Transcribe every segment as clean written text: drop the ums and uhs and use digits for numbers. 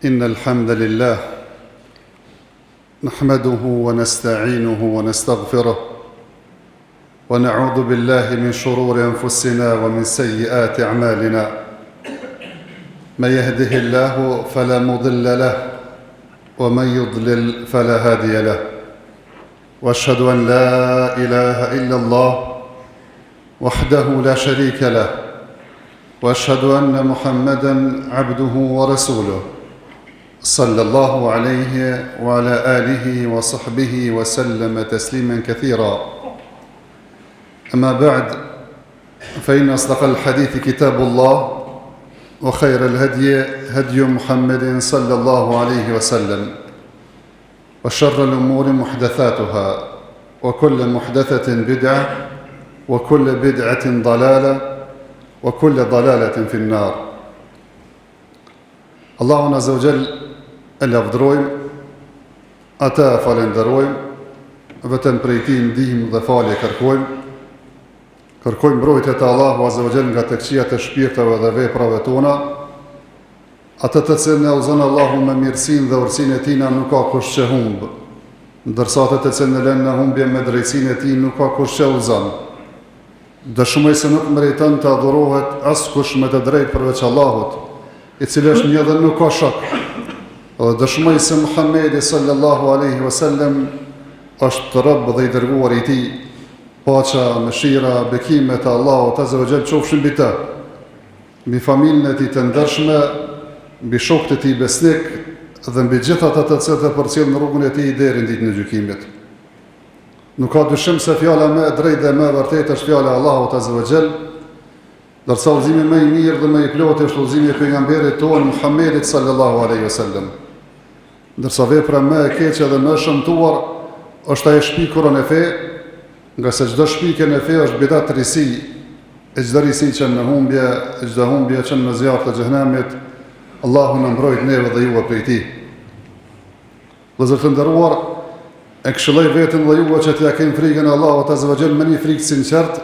إن الحمد لله نحمده ونستعينه ونستغفره ونعوذ بالله من شرور أنفسنا ومن سيئات أعمالنا من يهده الله فلا مضل له ومن يضلل فلا هادي له واشهد ان لا اله الا الله وحده لا شريك له واشهد ان محمدا عبده ورسوله صلى الله عليه وعلى اله وصحبه وسلم تسليما كثيرا اما بعد فان اصدق الحديث كتاب الله وخير الهدي هدي محمد صلى الله عليه وسلم وشر الأمور محدثاتها وكل محدثة بدعة وكل بدعة ضلالة وكل ضلالة في النار Allahun Azza wa Jall e lavdërojmë, atë e falënderojmë, vetëm prej tij ndihmë dhe falje kërkojmë. Kërkojmë mbrojtje te Allahu Azza wa Jall nga të këqijat e shpirtave dhe veprave tona. Atë të cilin e udhëzon Allahu me mirësinë dhe urtësinë e Tij nuk ka kush që humb, ndërsa atë të cilin e lën në humbje me drejtësinë e Tij nuk ka kush që udhëzon. Dëshmoj se nuk meriton të adhurohet askush me të drejtë përveç Allahut, i cili është një dhe nuk ka shok. Dhe dëshmoj se Muhammedi sallallahu alaihi wasallam është rob dhe i dërguar i Tij. Paqa, mëshira, bekimet e Allahut azza wa jall qofshin mbi të. mbi familjen e tij të ndershme, mbi shokët e tij besnikë dhe mbi gjithë ata të cilët e përcjellin rrugën e tij deri në ditën e gjykimit. Nuk ka dyshim se fjala më e drejtë dhe më e vërtetë është fjala e Allahut Azza wa Jall, ndërsa udhëzimi më i mirë dhe më i plotë është udhëzimi i pejgamberit tonë Muhammedit sallallahu alaihi wasallam. Ndërsa vepra më e keqe dhe më e shëmtuar është ajo e shpikura në fe, ngase çdo shpikje në fe është bidat risi, e çdo risi çon në humbje, e çdo humbje çon në zjarr të xhehenemit. Allahu na mbrojt neve dhe juve prej tij. Vëllezër të nderuar, e këshilloj veten dhe juve që t'ia kemi frikën Allahut azza wa jall me një frikë të sinqertë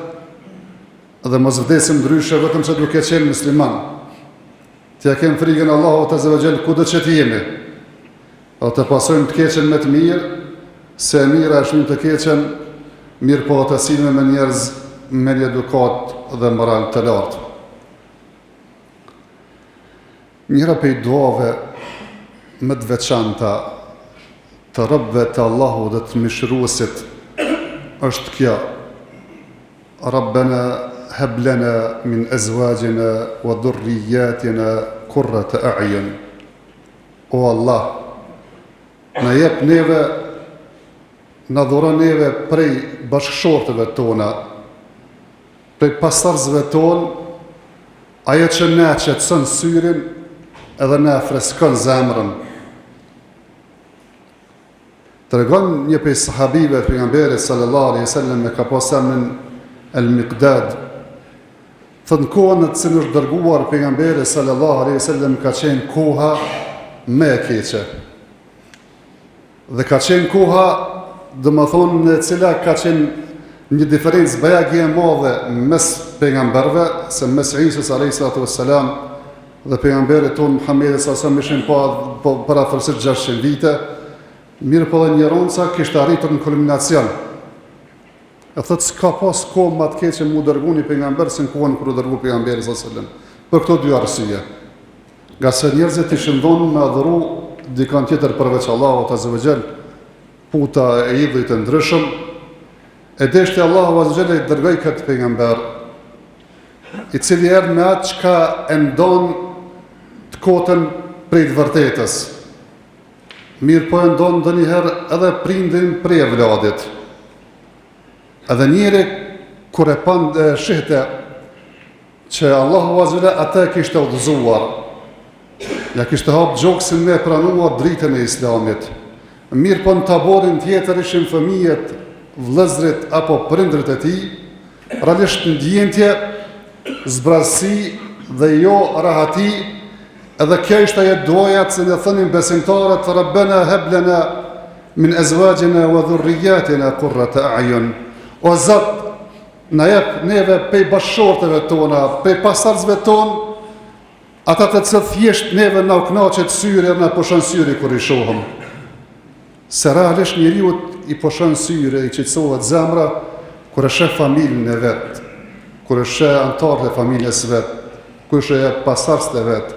dhe mos vdesim ndryshe vetëm se duke qenë musliman. T'ia kemi frikën Allahut azza wa jall kudo që të jemi. Dhe të pasojmë të keqen me të mirë, se e mira e shlyn të keqen, mirëpo të sillemi me njerëz me një edukatë dhe moral të lartë. Njëra prej duave më të veçanta të robëve të Allahut dhe të mëshiruesit është kjo Rabbena hab lana min azwajina wa dhurriyyatina qurrata a'yun. O Allah, na jep neve, na dhuro neve prej bashkëshortëve tona, prej pasardhësve tonë, ajo që na qetëson syrin edhe na freskon zemrën. Tregon një prej sahabive të pejgamberit sallallahu alaihi wasallam e ka pas emrin El Miqdad. Thotë në kohën në të cilën është dërguar pejgamberi sallallahu alaihi wasallam ka qenë koha më e keqe. Dhe ka qenë koha, domethonë, në e cila ka qenë një diferencë bajagi e madhe mes pejgamberëve, se mes Isës alayhi salatu wassalam dhe pejgamberit tonë Muhammedit sallallahu alaihi wasallam ishin po, po përafërsisht 600 vite, mirëpo dhe injoranca kishte arritur në kulminacion. E thotë s'ka pas kohë më të keqe mu dërgu një pejgamber se në kohën kur u dërgu pejgamberi sallallahu alaihi wasallam. Për këto dy arsye. Ngase njerëzit ishin dhonë me adhuru dikon tjetër përveç Allahut azza wa jall, puta e idhuj të ndryshëm, e deshti Allahu azza wa jall e dërgoi këtë pejgamber, i cili erdh me atë çka e ndon të kotën prej të vërtetës. Mirëpo e ndon ndonjëherë edhe prindin prej evladit. Edhe njeri kur e pan e shihte që Allahu azza wa jall atë e kishte udhëzuar, ja kishte hap gjoksin me pranuar dritën e islamit. Mirëpo në taborin tjetër ishin fëmijët, vëllezërit apo prindërit e tij, realisht ndjente zbrazësi dhe jo rahati, edhe kjo ishte ajo duaja që e thonin besimtarët Rabbena hab lana min azwajina wa dhurriyyatina qurrata a'yun. O Zot, na jep neve pej bashkëshorteve tona, pej pasardhësve tonë. Ata të cilët thjesht neve na u knaqet syri dhe na pushon syri kur i shohëm. Se realisht njeriut i pushon syri, i qetësohet zemra kur e sheh familjen e vet, kur e sheh anëtarët e familjes vet, kur e sheh pasardhësit e vet,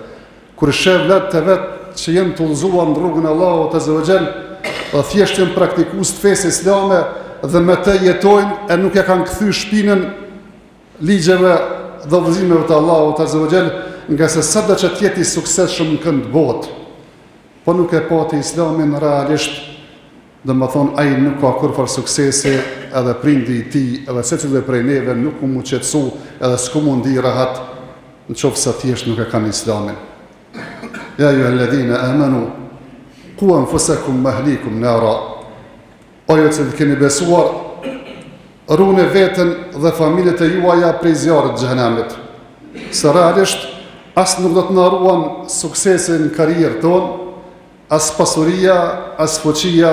kur e sheh vllat e vet që janë të udhëzuar në rrugën e Allahut azza wa jall, dhe thjesht janë praktikues të fesë islame dhe me të jetojnë e nuk e kanë kthy shpinën ligjeve dhe udhëzimeve të Allahut azza wa jall, ngase sado që të jetë i suksesshëm në këtë botë, po nuk e pati Islamin realisht, domethonë ai nuk ka kurrfarë suksesi, edhe prindi i tij, edhe secili prej neve nuk ka m'u qetësu, edhe s'ka m'u ndi rahat, në qoftë se thjesht nuk e kanë Islamin. Ja ejjuhelledhine amenu, ku enfusekum ve ehlikum nara, O ju që keni besuar, runi veten dhe familjet e juaja prej zjarrit të xhehenemit. Se realisht as nuk do të na ruan suksesi në karrierë tonë, as pasuria, as fuqia,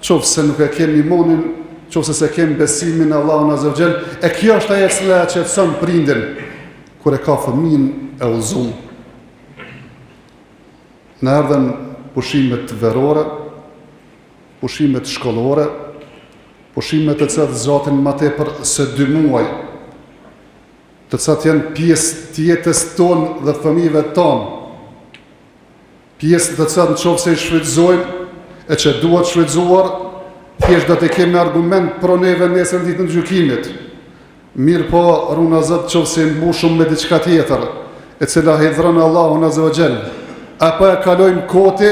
qoftë se nuk e kemi imanin, qoftë se s'e kemi besimin në Allahun Azza wa Jall, e kjo është ajo e cila e qetëson prindin kur e ka fëmijën e udhëzuar. Na erdhën pushimet verore, pushimet shkollore, pushimet të cilat zgjatin ma tepër se dy muaj, të cilat janë pjesë të jetës tonë dhe fëmijëve tanë, pjesë të cilat në qoftë se i shfrytëzojmë e që duhet shfrytëzuar, thjesht do të kemi argument pro neve nesër në ditën e gjykimit. Mirëpo, runa Zot qoftë se i mbushum me diçka tjetër, e cila hidhron Allahun Azza wa Jall, apo e kalojmë koti,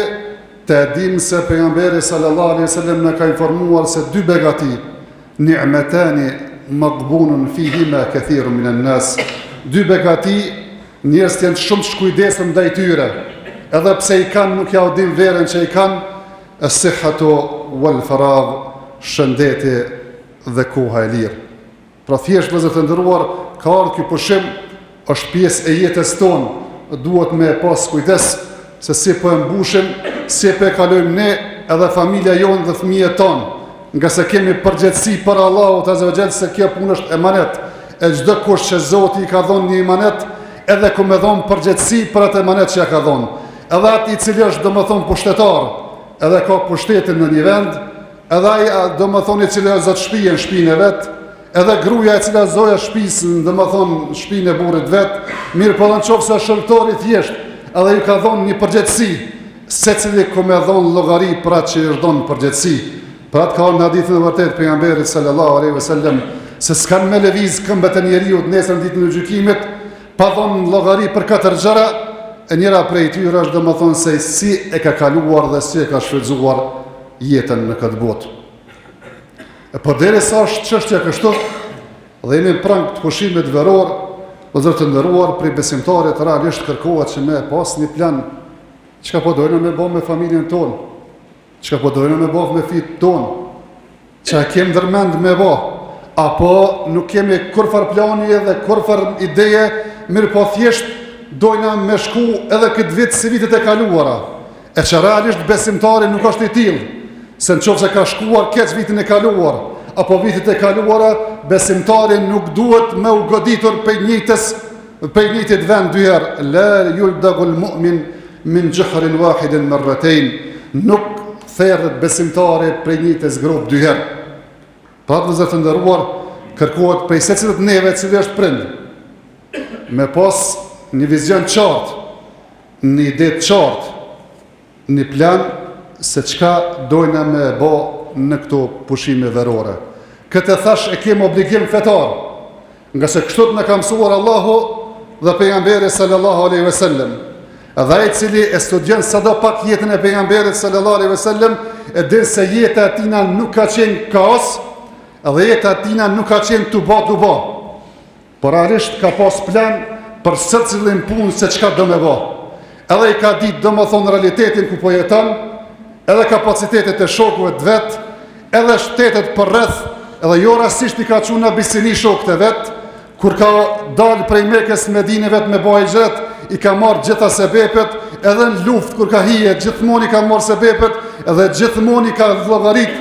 të e dimë se Pejgamberi sallallahu alejhi ve sellem na ka informuar se dy begati, ni'metani maghbunun fihima kathirun minan nas, dy begati njerëzit janë shumë të shkujdesur ndaj tyre, edhe pse i kanë nuk ja u dinë vlerën që i kanë, es-sihhatu wal faragh, shëndeti dhe koha e lirë. Pra thjesht vëllezër të nderuar, ka ardhur ky pushim, është pjesë e jetës tonë, duhet me pas kujdes se si po e mbushim, si po e kalojmë ne edhe familja jonë dhe fëmijët tanë, ngase kemi përgjegjësi para Allahut Azza wa Jall se kjo punë është emanet, e çdokush që Zoti i ka dhonë një emanet, edhe ka me dhonë përgjegjësi për atë emanet që ja ka dhonë. Edhe atë i cili është domethonë pushtetar, edhe ka pushtetin në një vend, Edhe ai, domethonë, i cili është zot shpije në shpinë e vet, edhe gruaja e cila zoja shpisë, domethonë, në shpinë e burrit vet, mirëpo edhe në qoftë se është shërbëtor i thjeshtë, edhe ju ka dhonë një përgjegjësi, secili ka me dhonë llogari për atë që i është dhonë përgjegjësi. Për atë ka në hadithin e vërtetë pejgamberit sallallahu alaihi wasallam se s'kan me lëviz këmbët e njeriut nesër në ditën e gjykimit, pa dhonë llogari për katër gjëra, e njëra prej tyre është domethonë se si e ka kaluar dhe si e ka shfrytëzuar jetën në këtë botë. E përderisa është çështja kështu, dhe jemi në prag të pushimit veror, vëllezër të nderuar, prej besimtarit realisht kërkohet që me pas një plan, çka po dojna me bo me familjen tonë, çka po dojna me bo me fmijt tonë, Çka kem ndërmend me bo, apo nuk kemi kurrfarë plani edhe kurrfarë ideje, mirëpo thjesht dojna me shku edhe këtë vit si vitet e kaluara. E që realisht besimtari nuk është i tillë, se në qoftë se ka shkuar keq vitin e kaluar, apo vitet e kaluara, besimtari nuk duhet me u goditur prej njëjtës, prej njëjtit vend dy herë, la juldagul mu'min min xhuhrin wahidin merretejn, nuk therret besimtari prej njëjtës gropë dy herë. Pra vëllezër të nderuar, kërkohet prej secilit neve cili është prind, me pas një vizion qartë, një ide të qartë, një plan se çka dojna me bo në këto pushime verore. Këtë thash e kemi obligim fetar, Ngase kështu na ka mësuar Allahu dhe pejgamberi sallallahu alaihi wasallam. Edhe ai i cili e studion sado pak jetën e pejgamberit sallallahu alaihi wasallam, e din se jeta e tina nuk ka qenë kaos, edhe jeta e tina nuk ka qenë tu ba tu ba. Por realisht ka pas plan për secilin punë se çka do me ba. Edhe i ka ditë domethonë realitetin ku po jeton, edhe kapacitetet e shokëve të vet, edhe shtetet përreth, edhe jo rastësisht i ka çu në Abisini shokët e vet, kur ka dalë prej Mekës në Medine vet me ba hixhret, i ka marrë gjitha sebepet, edhe në luftë kur ka hije, gjithmonë i ka marrë sebepet, edhe gjithmonë i ka llogarit,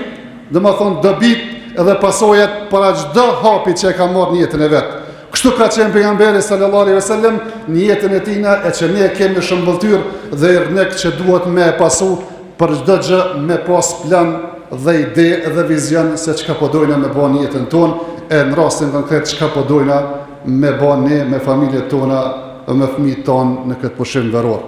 domethonë dobitë edhe pasojat para çdo hapi që e ka marrë në jetën e vet. Kështu ka qenë pejgamberi sallallahu alaihi wasallam në jetën e tina e që ne kemi shëmbëlltyrë dhe yrnek që duhet me e pasu për çdo gjë me pas plan dhe ide dhe vizion se çka po dojna me bo në jetën tonë e në rastin konkret çka po dojna me bo ne me familjet tona dhe me fëmijët tonë në këtë pushim veror.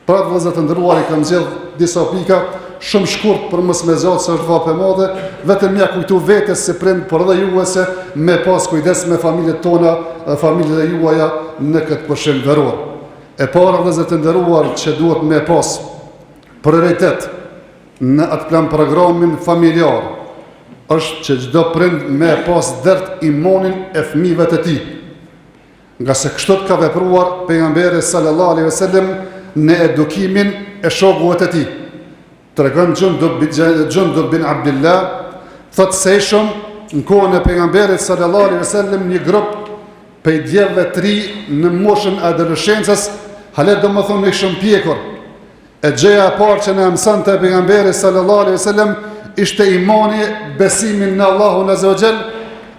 Pra vëllezër të nderuar i kam zgjedh disa pika shumë shkurt për mos me zgjatë se është vapë e madhe, vetëm m'ja kujtu vetes si prind, por edhe juve se me pas kujdes me familjet tona dhe familjet e juaja në këtë pushim veror. E para vëllezër të nderuar që duhet me pas prioritet në atë plan programin familjar është që çdo prind me pas dert imanin e fëmijëve të tij. Ngase kështu ka vepruar pejgamberi sallallahu alaihi wasallam në edukimin e shokëve të tij. Tregon Xhundub Xhundub bin Abdullah, thotë se ishim në kohën e pejgamberit sallallahu alaihi wasallam një grup prej djemve të ri në moshën e adoleshencës, hala domethënë ishim pjekur. E gjëja e parë që na mësonte pejgamberi sallallahu alaihi wasallam ishte imani, besimi në Allahun azza wa jall.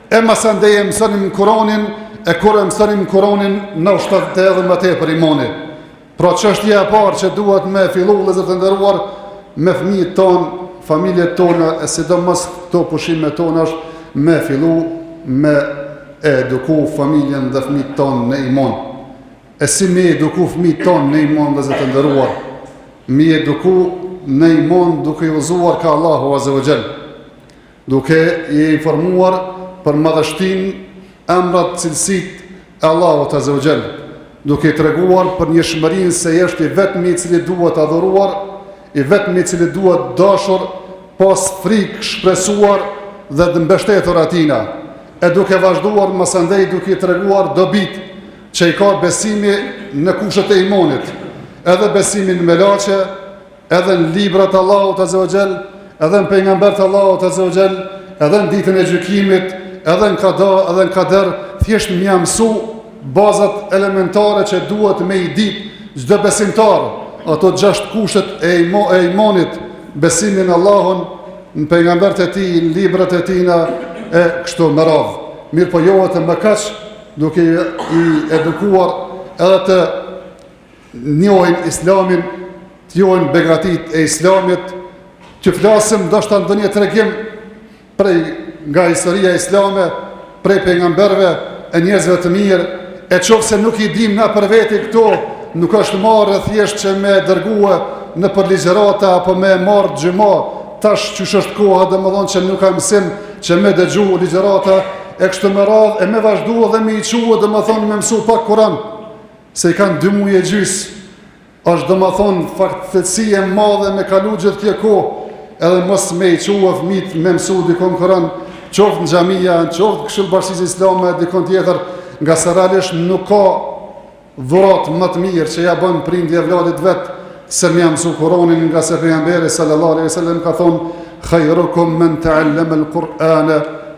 E masandej e mësonim Kur'anin, e kur e mësonim Kur'anin, na u shtonte edhe më tepër imani. Pra çështja e parë që duhet me fillu vëllezër të nderuar me fëmijët tonë, familjet tona e sidomos këto pushime tona është me fillu me e eduku familjen dhe fëmijët tonë në iman. E si me eduku fëmijët tonë në iman vëllezër të nderuar? Me eduku në iman duke i udhëzuar ka Allahu Azza wa Jall. Duke i informuar për madhështinë, emrat, cilësitë e Allahut Azza wa Jall. Duke i treguar për njëshmërinë se është i vetmi i cili duhet adhuruar, i vetmi i cili duhet dashur, pas frikë, shpresuar dhe të mbështetur atina. E duke vazhduar masandej duke i treguar dobitë që i ka besimi në kushtet e imanit, edhe besimi në melaqe, edhe në librat e Allahut Azza wa Jall, edhe në pejgamberët e Allahut Azza wa Jall, edhe në ditën e gjykimit, edhe në kada, edhe në kader, thjesht me ia mësu bazat elementare që duhet me i ditë çdo besimtar, ato gjashtë kushtet e, imo, e imanit, besimin në Allahun, në pejgamberët e tij, në librat e tina, e kështu me radhë. Mirëpo jo vetëm me kaq, duke i edukuar edhe të njohin islamin, të njohin begatitë e islamit, të flasim ndoshta ndonjë tregim prej nga historia islame, prej pejgamberëve e njerëzve të mirë, e qoftë se nuk i dim na për veti këto, nuk është marre thjesht që me dërgue nëpër ligjërata apo me marrë xhuma, tash qysh është koha domethonë që nuk ka mësim që me dëgju ligjërata, e kështu me radhë, e me vazhdu edhe me i çu, domethonë me mësu pak Kuran, se i kanë dy muj e gjysë, është domethonë fatkeqësi e madhe me kalu gjithë kjo kohë, edhe mos me i çu fëmijët me mësu dikun Kuran, qoftë në xhamia, qoftë në këshill bashkësisë islame, dikun tjetër, ngase realisht nuk ka Dhuratë më të mirë që ja bën prindi evladit vet se me ja mësu Kuranin ngase pejgamberi sallallahu alaihi wasallam ka thonë khairukum men ta'allama al-Qur'ana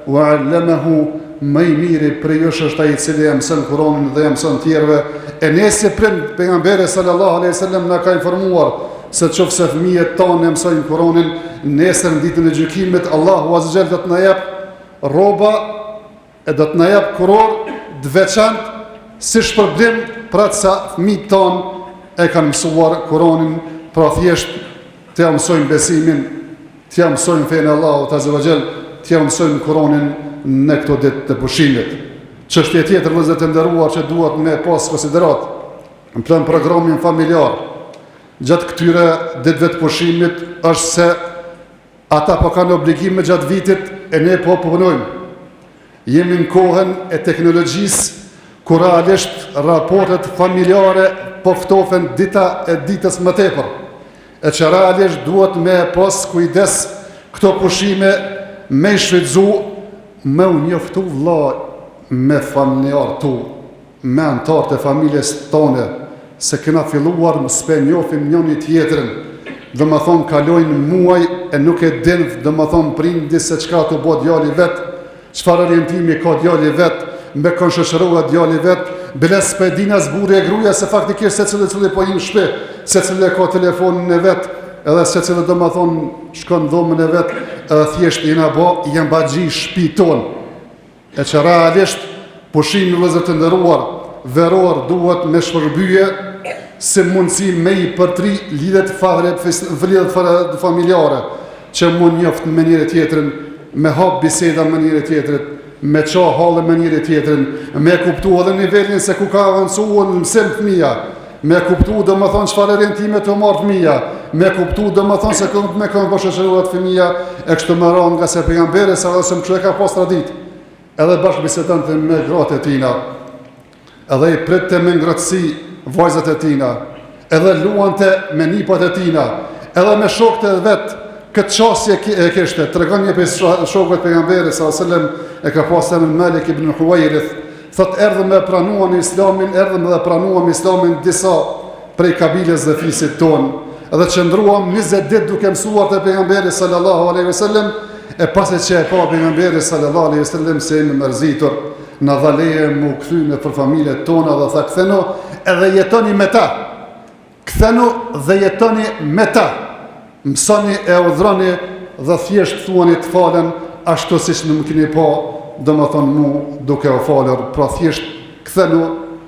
wa 'allamahu më i miri prej jush është ai i cili e mëson Kuranin dhe ja mëson tjerëve e ne si prind pejgamberi sallallahu alaihi wasallam na ka informuar se qoftë se fëmijët tanë e mësojnë Kuranin nesër në ditën e gjykimit Allahu azza jall do të na jep rroba e do të na jap kurorë të veçantë si shpërblim për atë sa fëmijët tanë e kanë mësuar Kuranin, pra thjesht t'ia mësojmë besimin, t'ia mësojmë fenë e Allahut azza wa jall, t'ia mësojmë Kuranin në këto ditë të pushimit. Çështje tjetër vëllezër të nderuar që duhet me pas konsideratë në plan programin familjar gjatë këtyre ditëve të pushimit është se Ata po kanë obligime gjatë vitit e ne po punojmë. Jemi në kohën e teknologjisë ku realisht raportet familjare po ftofen dita e ditës më tepër. E që realisht duhet me pas kujdes këto pushime me i shfrytëzu me u njoftu vlla me familjarët tu. me anëtarët e familjes tone se kena filluar s'pe njofim njoni tjetrin domethonë kalojnë muaj e nuk e din domethonë prindi se çka tu bo djali vet çfarë orientimi ka djali vet me kon shoqërohet djali vet bile s'pe din as burri e gruja se faktikisht secili cili po hin në shpi secili e ka telefonin e vet edhe secili domethonë shkon në dhomën e vet edhe thjesht jena bo jambaxhi n'shpi tonë E që realisht. Pushimi vëllezër të nderuar, veror duhet me shpërbye si mundësi me i përtri lidhjet fare, lidhjet fare familjare, që m'u njoft me njëri tjetrin, me hap biseda me njëri tjetrin, me qa halle me njëri tjetrin, me kuptu edhe nivelin se ku ka avancu në mësim fëmija, me kuptu domethonë çfarë orientime tu marrë fëmija, me kuptu domethonë se kënd me kënd po shoqërohet fëmija, e kështu me radhë ngase pejgamberi sallallahu alejhi ve selem kështu e ka pas traditë, edhe bashkëbisedonte me gratë e tina, edhe i pritte me ngrohtësi vajzat e tina, edhe luante me nipat e tina, edhe me shokët e vet, këtë qasje e kishte, tregon një prej shokëve të pejgamberit sallallahu alejhi ve selem, e ka pas emrin Malik ibn Huwairith, thotë erdhëm e pranuan islamin, erdhëm dhe pranuam islamin disa prej kabiles dhe fisit tonë, dhe qëndruam 20 ditë duke mësuar te pejgamberi sallallahu alaihi wasallam, e pasi që e pa pejgamberi sallallahu alaihi wasallam se jemi mërzitur, na dha leje m'u kthy nëpër familjet tona dhe tha kthenu edhe jetoni me ta. Kthenu dhe jetoni me ta. Mësoni e urdhroni dhe thjesht thuani të falen ashtu siç më keni pa, domethonë mu duke u falur, pra thjesht kthenu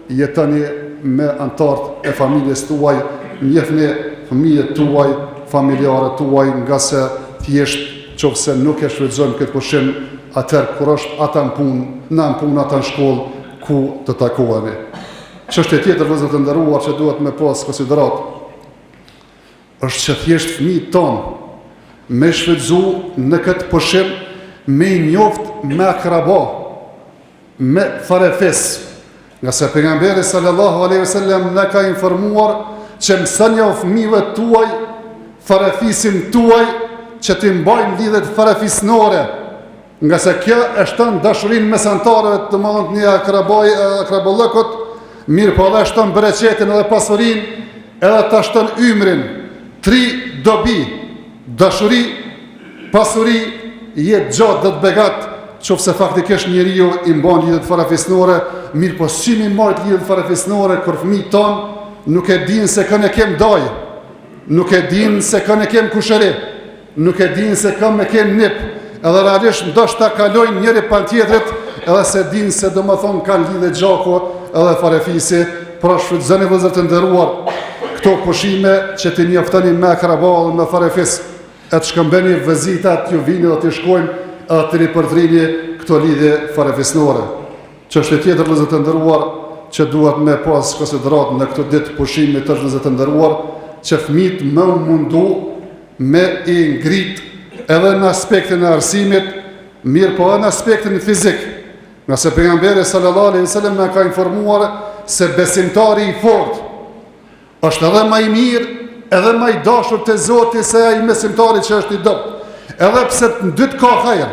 jetoni me anëtarët e familjes tuaj, njihni fëmijët tuaj, familjarët tuaj, ngase thjesht qoftë se nuk e shfrytëzojmë këtë pushim, atëherë kur është ata në punë, na në punë, ata në shkollë, ku të takohemi. Çështje tjetër vëllezër të nderuar që duhet me pas konsideratë, është që thjesht fëmijët tonë me shfrytëzu në këtë pushim me i njoft me akraba, me farefis. Ngase pejgamberi sallallahu alaihi wasallam na ka informuar që mësonjau fëmijëve tuaj farefisin tuaj që t'i mbajnë lidhjet farefisnore. Ngase kjo e shton dashurinë mes anëtarëve domethonë të një akrabaj, akraballëkut, mirëpo edhe e shton bereqetin edhe pasurinë, edhe ta shton ymrin. Tri dobi, dashuri, pasuri, jetë gjatë dhe të begatë, qoftë se faktikisht njeriu i mban lidhjet farefisnore, mirëpo si m'i mbajt lidhjet farefisnore kur fëmijët tonë nuk e dinë se kënd e kem dajë, nuk e dinë se kënd e kem kushëri, Nuk e dinë se kë e kem nip, edhe realisht ndoshta kalojnë njëri pa tjetrit, edhe s'e dinë se domethonë kanë lidhje gjaku edhe farefisi, pra shfrytëzoni vëllezër të nderuar këto pushime që t'i njoftoni me akraba dhe me farefis, e të shkëmbeni vizitat, t'ju vini dhe të shkojnë edhe të ripërtrini këto lidhje farefisnore. Çështje tjetër vëllezër të nderuar që duhet me pas konsideratë në këto ditë pushimi të vëllezër të nderuar, që fëmijët me u mundu me i ngrit edhe në aspektin e arsimit, mirëpo edhe në aspektin fizik. Ngase pejgamberi sallallahu alaihi wasallam na ka informuar se besimtari i fortë është edhe ma i mirë, edhe ma i dashur te Zoti se ai besimtari që është i dobët. Edhe pse në dytë ka hajër,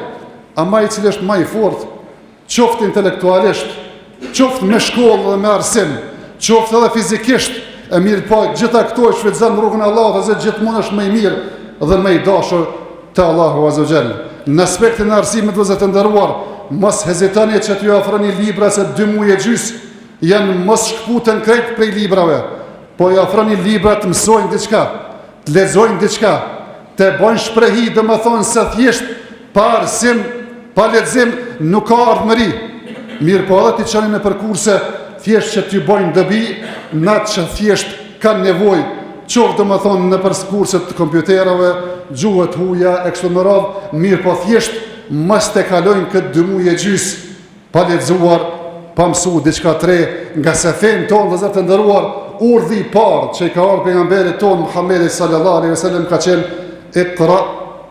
ama ai i cili është ma i fortë, qoftë intelektualisht, qoftë me shkollë dhe me arsim, qoftë edhe fizikisht, e mirëpo gjitha këto e shfrytëzon në rrugën e Allahut azze gjithmonë është më i mirë dhe më i dashur te Allahu azze ve xhel. Në aspektin e arsimit vëllezër të nderuar, mos hezitoni që t'ju afroni libra se dy muaj e gjys janë mos shkëputen krejt prej librave, po i afroni libra të mësojnë diçka, të lexojnë diçka, të bojnë shprehi, domethonë se thjesht pa arsim, pa lexim, nuk ka ardhmëri. Mirëpo edhe t'i çoni nëpër kurse, thjesht që t'ju bojnë dobi, në atë që thjesht kanë nevojë, qoftë domethonë nëpër kurse të kompjuterave, gjuhët huja, e kështu me radhë, mirëpo thjesht mos të kalojnë këtë dy muaj e gjysë, Pa lexuar, pa mësu diçka të re, ngase fenë tonë vëllezër të nderuar, urdhri i parë që i ka ardhur pejgamberit tonë Muhammedit sallallahu alaihi wasallam ka qenë Iqra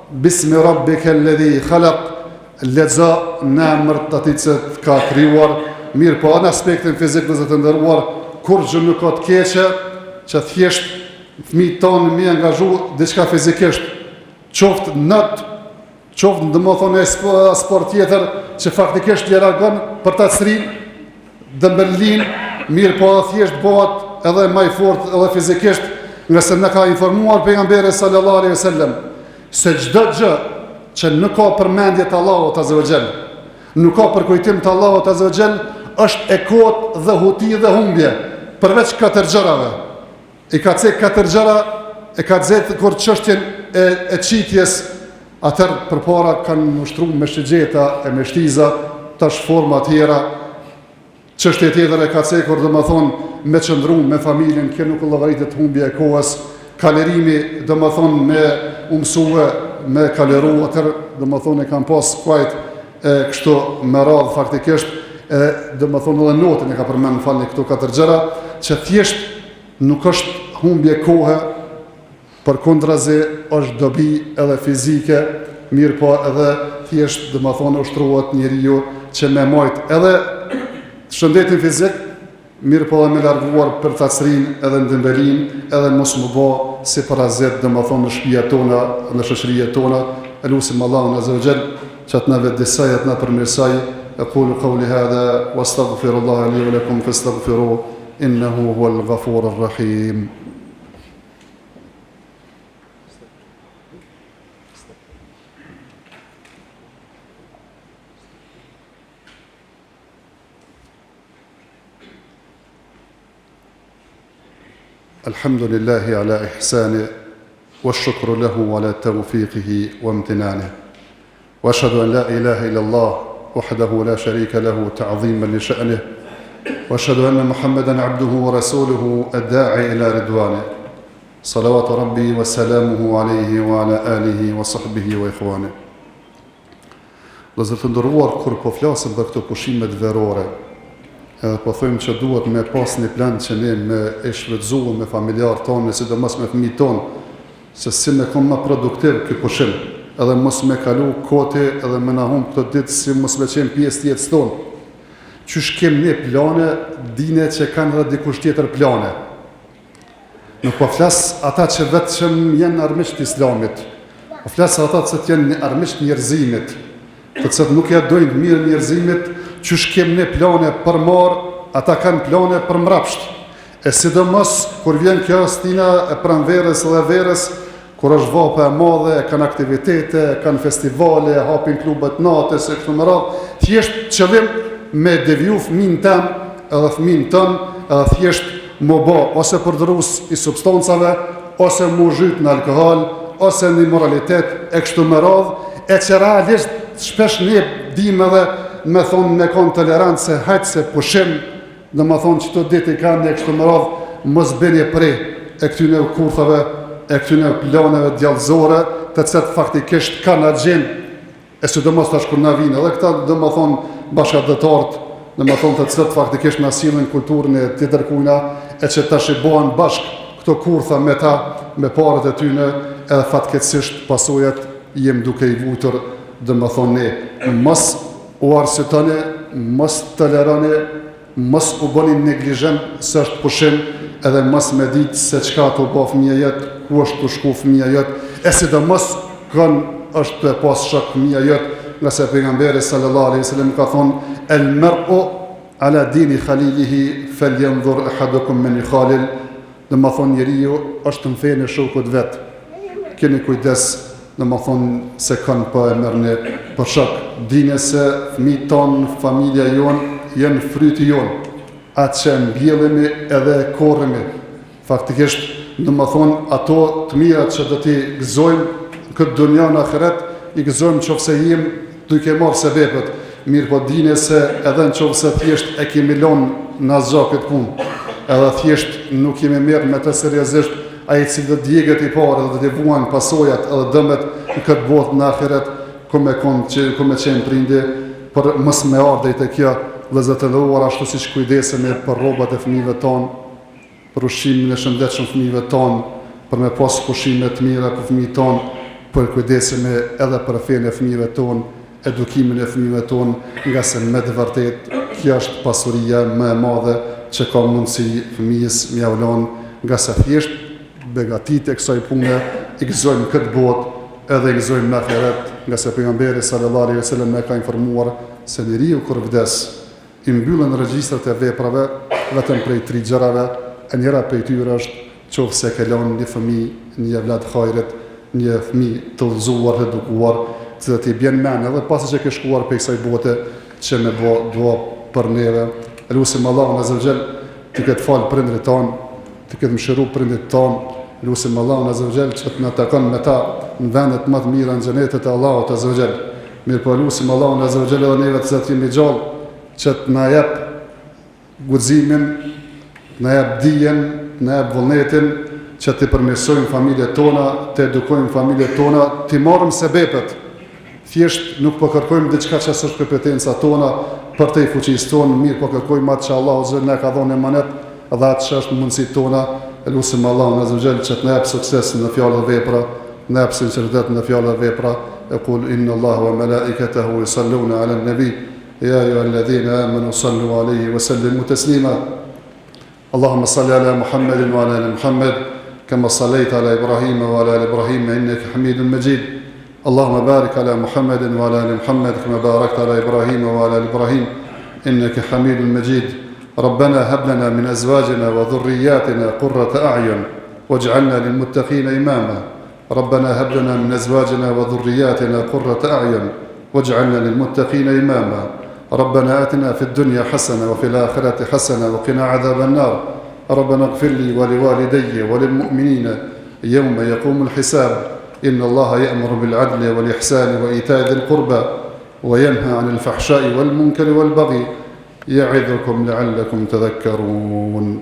bismi rabbika alladhi khalaq, lexo në emër të atij që të ka krijuar, mirëpo në aspektin fizik vëllezër të nderuar, kurrgjë nuk ka të keqe që thjesht fëmijët tonë me i angazhu diçka fizikisht, qoftë not qoftë domethonë e sport tjetër që faktikisht i largon përtacërinë, dembellinë, mirëpo edhe thjesht bëhet edhe ma i fort edhe fizikisht, ngase na ka informuar pejgamberi sallallahu alaihi wasallam se çdo gjë që nuk ka përmendje të Allahut azze ve xhel, nuk ka përkujtim të Allahut azze ve xhel, është e kotë dhe huti dhe humbje, përveç katër gjërave. I ka cek katër gjëra, e ka cek kur çështjen e, e qitjes, atëherë përpara kanë ushtru me shigjeta e me shtiza, tash forma tjera. Çështje tjetër e ka cekur, domethonë, me qëndru me familjen, kjo nuk llogaritet humbje e kohës, kalërimi, domethonë, me u mësue, me kalëru, atëherë, domethonë, e kam pas kuajt e kështu me radhë faktikisht, e domethonë edhe notin e ka përmend, më falni këto katër gjëra, që thjesht nuk është humbje kohe, Përkundrazi është dobi edhe fizike, mirëpo edhe thjesht domethonë ushtrohet njeriu që me majt edhe shëndetin fizik, mirëpo edhe me larguar përtacërinë edhe dembelinë, edhe mos m'u bo si parazit domethonë në shpia tona, në shoqëria tona, e lusim Allahun azze ve xhel, që të na vetëdijsoj e të na përmirësoj, ekulu kauli hadha, wa astaghfirullaha li wa lakum fastaghfiruhu, innehu huwal ghafurur rahim. الحمد لله على إحسانه والشكر له على توفيقه وامتنانه واشهد ان لا اله الا الله وحده لا شريك له تعظيما لشانه واشهد ان محمدا عبده ورسوله الداعي الى رضوانه صلوات ربي وسلامه عليه وعلى اله وصحبه واخوانه Vëllezër të nderuar, kur po flasim për këto pushimet verore, edhe po thojmë që duhet me pas një plan që ne me e shfrytëzu me familjarët tonë, e sidomos me fëmijët tonë, Se si me kon ma produktiv ky pushim, edhe mos me kalu koti edhe me na humb këto ditë si mos me qenë pjesë të jetës tonë. Qysh kem ne plane, dine që kanë edhe dikush tjetër plane. Nuk po flas ata që vetëm janë armiq të islamit, po flas ata që janë armiq të njerëzimit, të cilët nuk ja dojnë të mirën njerëzimit, qysh kem ne plane për marë, ata kanë plane për mrapsht. E sidomos kur vjen kjo stina e pranverës dhe verës, kur është vapa e madhe, kanë aktivitete, kanë festivale, hapin klubet natës e kështu me radhë, thjesht qëllim me deviju fëmin tem edhe fëmin tën, edhe thjesht m'u bo ose përdorues i substancave, ose m'u zhyt në alkohol, ose në imoralitet e kështu me radhë, e që realisht shpesh ne dim edhe me thonë me konë tolerant se hajt se pushim, Domethonë qëto ditë i kanë e kështu me radhë, mos bini pre e këtyne kurthave, e këtyne planeve djallëzore, të cilat faktikisht kanë agjendë, e sidomos tash kur na vijnë, edhe këta domethonë bashkatdhetarët, domethonë të cilët faktikisht na sjellin kulturën e tjetërkujna, e që tash i bohen bashkë këto kurtha me ta, me paret e tyne, edhe fatkeqësisht pasojat jem duke i vujtur, domethonë ne, mos U arsyetoni, mos toleroni, mos u bëni neglizhent se është pushim edhe mos me ditë se çka tu bo fëmija jot, ku është tu shku fëmija jot, e sidomos kon është tu e pas shok fëmija jot, ngase pejgamberi sallallahu alaihi wasallam ka thonë el mer'u ala dini khalilihi fel yanzur ahadukum men yukhalil Domethonë njeriu është në fenë e shokut vet. Keni kujdes, domethonë se kanë po e merrni për shok. Dine se fëmijët tonë, familja jonë, janë fryti jonë. Atë që e mbjellimi edhe e korrimi. Faktikisht, domethonë, ato të mirat që do t'i gëzojmë në këtë dunja në ahiret, i gëzojmë qoftë se jem duke marrë sebepet, mirëpo dine se edhe në qoftë se thjesht e kemi lonë në asgja këtë punë, edhe thjesht nuk jemi marrë me të seriozisht, ai i cili do të djeget i parë edhe do t'i vuan pasojat edhe dëmet në këtë botë në ahiret, ku me kon që ku me qenë prindi për mos me ardhë deri te kjo, vëllezër të nderuar ashtu siç kujdesemi për rrobat e fëmijëve tonë, për ushqimin e shëndetshëm fëmijëve tonë, për me pas pushime të mira për fëmijët tonë, por kujdesemi edhe për fenë e fëmijëve tonë, edukimin e fëmijëve tonë, ngase me të vërtetë kjo është pasuria më e madhe që ka mundësi fëmijës me jau lon, ngase thjesht begatitë e kësaj pune i gëzojmë në këtë botë edhe i gëzojmë në ahiret, ngase pejgamberi sallallahu alaihi wasallam na ka informuar se njeriu kur vdes I mbyllen regjistrat e veprave vetëm prej tri gjërave, e njëra prej tyre është qoftë se ke lënë një fëmijë, një evlad hajrit, një fëmijë të udhëzuar, të edukuar, të cilët i bjen mend edhe pasi që ke shkuar prej kësaj bote që me bo dua për neve. E lusim Allahun azze ve xhel t'i ketë falë prindërit tanë, t'i ketë mëshiru prindërit tanë, lusim Allahun azze ve xhel që të na takon me ta në vendet më të mira në xhenetet e Allahut azze ve xhel. Mirëpo lusim Allahun azze ve xhel edhe neve të cilët jemi gjallë që të na jep. guximin, të na jap dijen, të na jap vullnetin që t'i përmirësojmë familjet tona, të edukojmë familjet tona, t'i marrim sebepet. Thjesht nuk po kërkojmë diçka që s'është kompetenca tona, përtej fuqisë tonë, mirëpo kërkojmë atë që Allahu azze na ka dhënë emanet dhe atë që është në mundësitë tona. E lusim Allahun azze ve xhel që të na jap sukses në fjalë dhe vepra, të na jap sinqeritet në fjalë dhe vepra. Ekul inna Allaha wa malaikatahu yusalluna ala an-nabi. Ya ayyuhalladhina amanu sallu alayhi wa sallimu taslima. Allahumma salli ala Muhammedin wa ala ali Muhammed kama sallaita ala Ibrahim wa ala ali Ibrahim innaka Hamidum Majid. Allahumma barik ala Muhammedin wa ala ali Muhammed kama barakta ala Ibrahim wa ala ali Ibrahim innaka Hamidum Majid. ربنا هب لنا من ازواجنا وذرياتنا قرة اعين واجعلنا للمتقين اماما ربنا هب لنا من ازواجنا وذرياتنا قرة اعين واجعلنا للمتقين اماما ربنا اتنا في الدنيا حسنه وفي الاخره حسنه وقنا عذاب النار ربنا اغفر لي ولوالدي وللمؤمنين يوم يقوم الحساب إن الله يأمر بالعدل والإحسان وإيتاء ذي القربى وينهى عن الفحشاء والمنكر والبغي يعظكم لعلكم تذكرون.